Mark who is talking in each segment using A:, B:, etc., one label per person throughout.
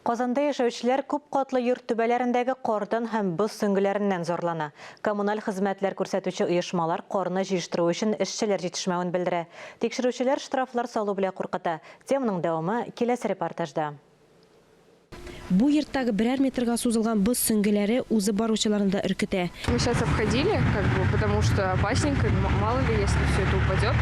A: Казанда яшәүчеләр күп катлы йорт түбәләрендәге кардан һәм боз сөңгеләреннән зарлана. Коммуналь хезмәтләр күрсәтүче оешмалар карны җыештыру өчен эшчеләр җитешмәвен белдерә. Тикшерүчеләр штрафлар салу белән куркыта. Теманың дәвамы киләсе репортажда.
B: Бу йорттагы берәр метрга сузылган боз сөңгеләре узып баручыларны да өркетә.
C: Мы сейчас обходили, как бы, потому что опасненько, мало ли, если все это упадет.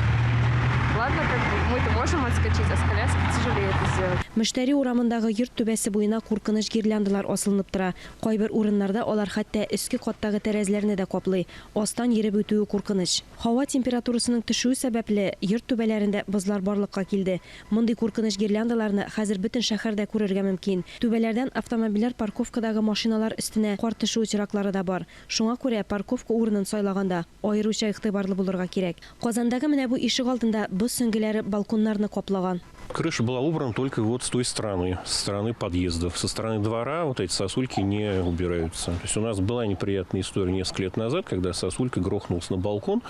C: Ладно, как бы мы-то можем отскочить, а с коляской тяжелее это сделать.
B: Мөштәри урамындагы йорт түбәсе буена куркыныч гирляндалар асылынып тора. Кайбер урыннарда алар хәтта өске каттагы тәрәзләрне дә каплый. Астан йөреп үтүе куркыныч. Һава температурасының төшүе сәбәпле, йорт түбәләрендә бозлар барлыкка килде. Мондый куркыныч гирляндаларны хәзер бөтен шәһәрдә күрергә мөмкин. Түбәләрдән автомобильләр парковкадагы машиналар өстенә кар төшү очраклары да бар. Шуңа күрә парковка урынын сайлаганда аеруча игътибарлы булырга кирәк. Казандагы менә бу ишегалдында боз сөңгеләре балконнарны каплаган.
D: Крыша была убрана только вот с той стороны, со стороны подъездов. Со стороны двора вот эти сосульки не убираются. То есть у нас была неприятная история несколько лет назад, когда сосулька грохнулась на балкон.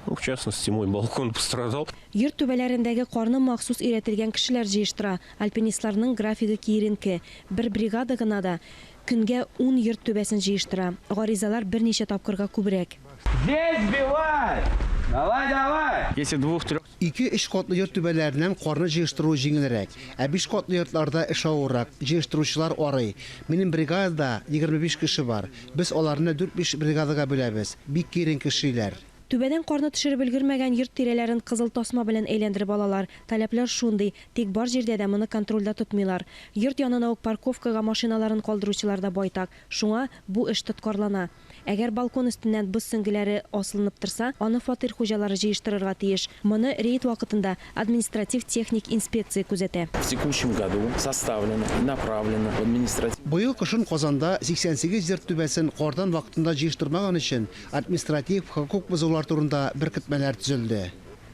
D: Ну, в частности, мой балкон пострадал.
B: Йорт түбәләрендәге карны махсус өйрәтелгән кешеләр җыештыра. Альпинистларның графигы киеренке. Бер бригада гына да көнгә ун йорт түбәсен җыештыра. Гаризалар берничә тапкырга күбрәк.
E: Здесь сбивай! Давай, давай!
F: Если двух-трех.
G: Ике-өч катлы йорт түбәләреннән карны җыештыру җиңелрәк. Ә биш катлы йортларда эш авыррак, җыештыручылар арый. Минем бригадада 25 кеше бар. Без аларны дүрт-биш бригадага бүләбез. Бик киеренке эшлиләр.
B: Түбәдән карны төшереп өлгермәгән йорт тирәләрен кызыл тасма белән әйләндереп алалар. Таләпләр шундый, тик бар җирдә дә моны контрольдә тотмыйлар. Йорт янына ук парковкага машиналарын калдыручылар да байтак. Шуңа бу эш тоткарлана. Әгәр балкон өстеннән боз сөңгеләре асылынып торса, аны фатир хуҗалары җыештырырга тиеш. Моны рейд вакытында административ-техник инспекция күзәтә.
H: В текущем году составлено и направлено в административ.
G: Быел кышын Казанда 88 йорт түбәсен кардан вакытында җыештырмаган өчен Административ хокук бозулар турында беркетмәләр төзелде.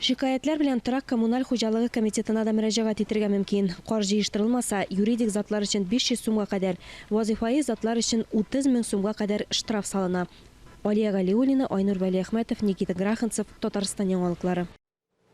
B: Шикаятьләр белән торак-коммуналь хуҗалыгы комитетына да мөрәҗәгать итергә мөмкин. Кар җыештырылмаса, юридик затлар өчен 500 сумга кадәр, вазыйфаи затлар өчен 30 мең сумга кадәр штраф салына. Алия Галиуллина, Айнур Вәлиәхмәтов, Никита Граханцев, Татарстан яңалыклары.